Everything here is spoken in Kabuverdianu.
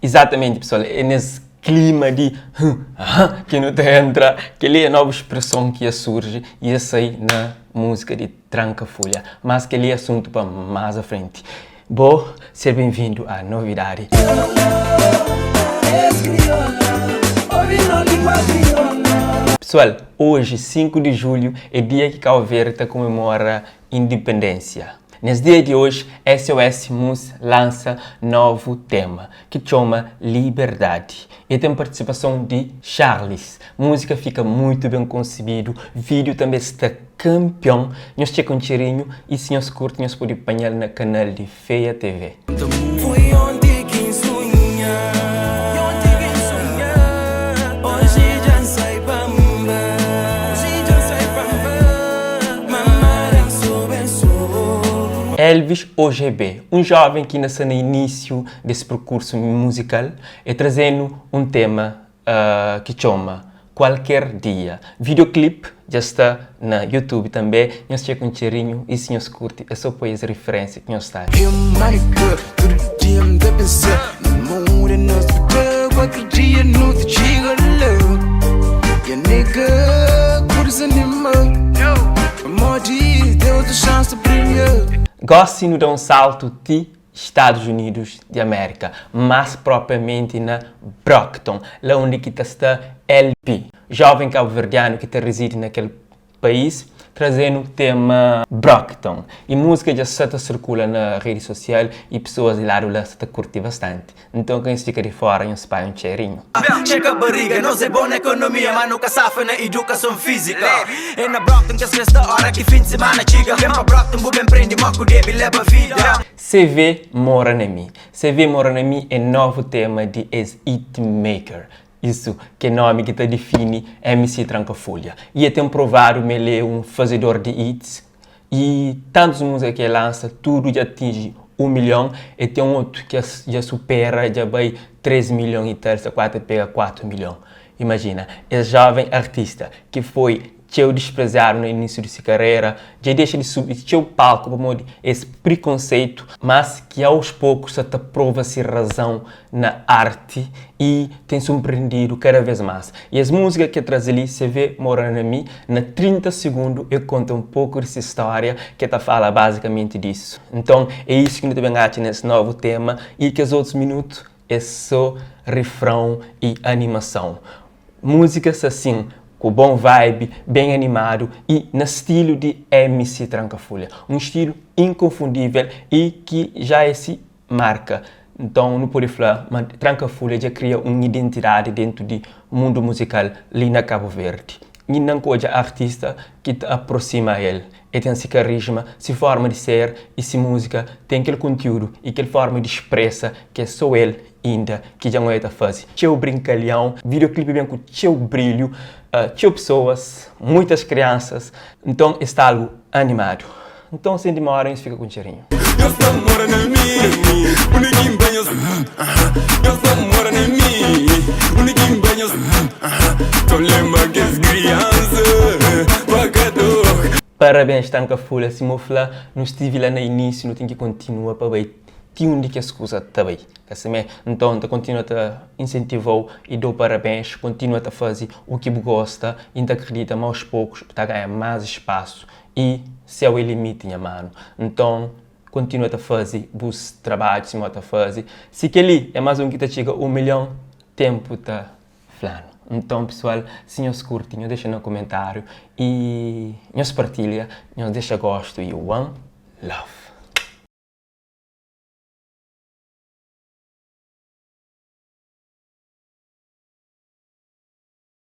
Izatamenti pesoal, é nes klima di hum aham ki nu ta entra, kel-li é novu spreson ki ia surji i ia sai na múzika di Tranka Fulha. Mas kel-li é asuntu pa más a frenti. Bo ser benvindu a novidadi. Pesoal, oji 5 di julhu é dia ki Kau Verdi ta komemora indipendénsia. Nes dia di oji, SOS Mus lansa novu tema ki txoma Liberdadi. E ten partisipason di Charles. Múzika fika muitu ben konsebidu, vídiu tanbe sta kanpion. Nhos txeka un txerinhu y si nhos kurti nhos pode panha-l na kanal di Feia TV. Elvis OGB, un joven ki inda sta na inísiu di se perkursu muzikal, e traze-nu un tema ki txoma Kualker Dia. Videoclip dja sta na YouTube tanbe, nhos txeka un txerinhu y si nhos kurti é so poi es riferensia ki nhos sta atxa. Gosi nu da un saltu ti Stadus Unidus di Amérika, más propriamenti na Brockton, la undi ki ta sta LP, jóven kabuverdianu ki ta rizidi na kel país, traze-nu tema Brockton. Y múzika dja sa ta sirkula na redi sosial y pesoas di ladu la sa ta kurti bastanti. Nton ka nhos fika di fóra, nhos panha un txerinhu. Txeka bariga, nos é bon na ekonomia Ma nu ka safa na idukason fizika É na Brockton kes festa ora ki fin di simana txiga Ben pa Brockton bu ben prende mo ku debe leba vida. CV Mora Na Mi CV Mora Na Mi é novu tema di es hitmaker, isu ki é nomi ki ta difini MC Tranka Fulha. I e ten provadu ma el é un fazedor di hits i tantus múzika ki el lansa tudu dja atinji 1 milhon, e ten otu ki dja supera dja bai 3 milhon i tal, sta kuazi ta pega 4 milhon. Imajina, es joven artista ki foi txeu dispreziadu na inísiu di si karera, dja dexa di subi txeu palku pamodi es prikonseitu, mas ki aos pokus sa ta prova si razon na arti i ten surprendidu kada vez mas. I es múzika ki el traze li, CV Mora Na Mi, na 30 sigundu el konta un poku di si stória ki el ta fala bazikamenti disu. Nton é isu ki nu ta ben atxa nes novu tema i kes otus minutu é so rifrãu i animason. Múzika sta sin ku bon vibe, ben animadu i na stilu di MC Tranka Fulha. Un stilu inkonfundível i ki já é si marka. Nton nu pode fla ma Tranka Fulha dja kria un identidadi dentu di mundu muzikal li na Kabu Verdi. Inda N ka odja artista ki ta aprosima el. El ten si karisma, si forma di ser i si múzika ten kel kontiúdu i kel forma di spresa ki é so el inda ki dja N odja ta faze. Txeu brinkalion, videoclipe ben ku txeu brilhu, txeu pesoas, muitas kriansas, nton es sta algu animadu. Nton sen dimora nhos fika ku un txerinhu. Nhos ta mora na mi, undi ki N bai nhos Nhos ta mora na mi, undi ki N bai nhos Ta lenbra kes kriansa pa ka toka. Parabéns Tanka Fulha, sima u fla nu stivi la na inísiu nu ten ki kontinua pa bai ti undi kes kuza ta bai ka simé? Nton N ta kontinua ta insentiva-u i da-u parabéns, kontinua ta faze u ki bu gosta i N ta kridita ma aos pokus bu ta ganha más spasu I céu é limiti nha manu. Nton kontinua ta fazi bus trabadju sima bu ta fazi. Si kel-li é más un ki ta txiga 1 milhon, ténpu ta fla-nu. Nton pesoal, si nhos kurti, nhos dexa na kumentáriu i nhos partilha, nhos dexa gostu i one love.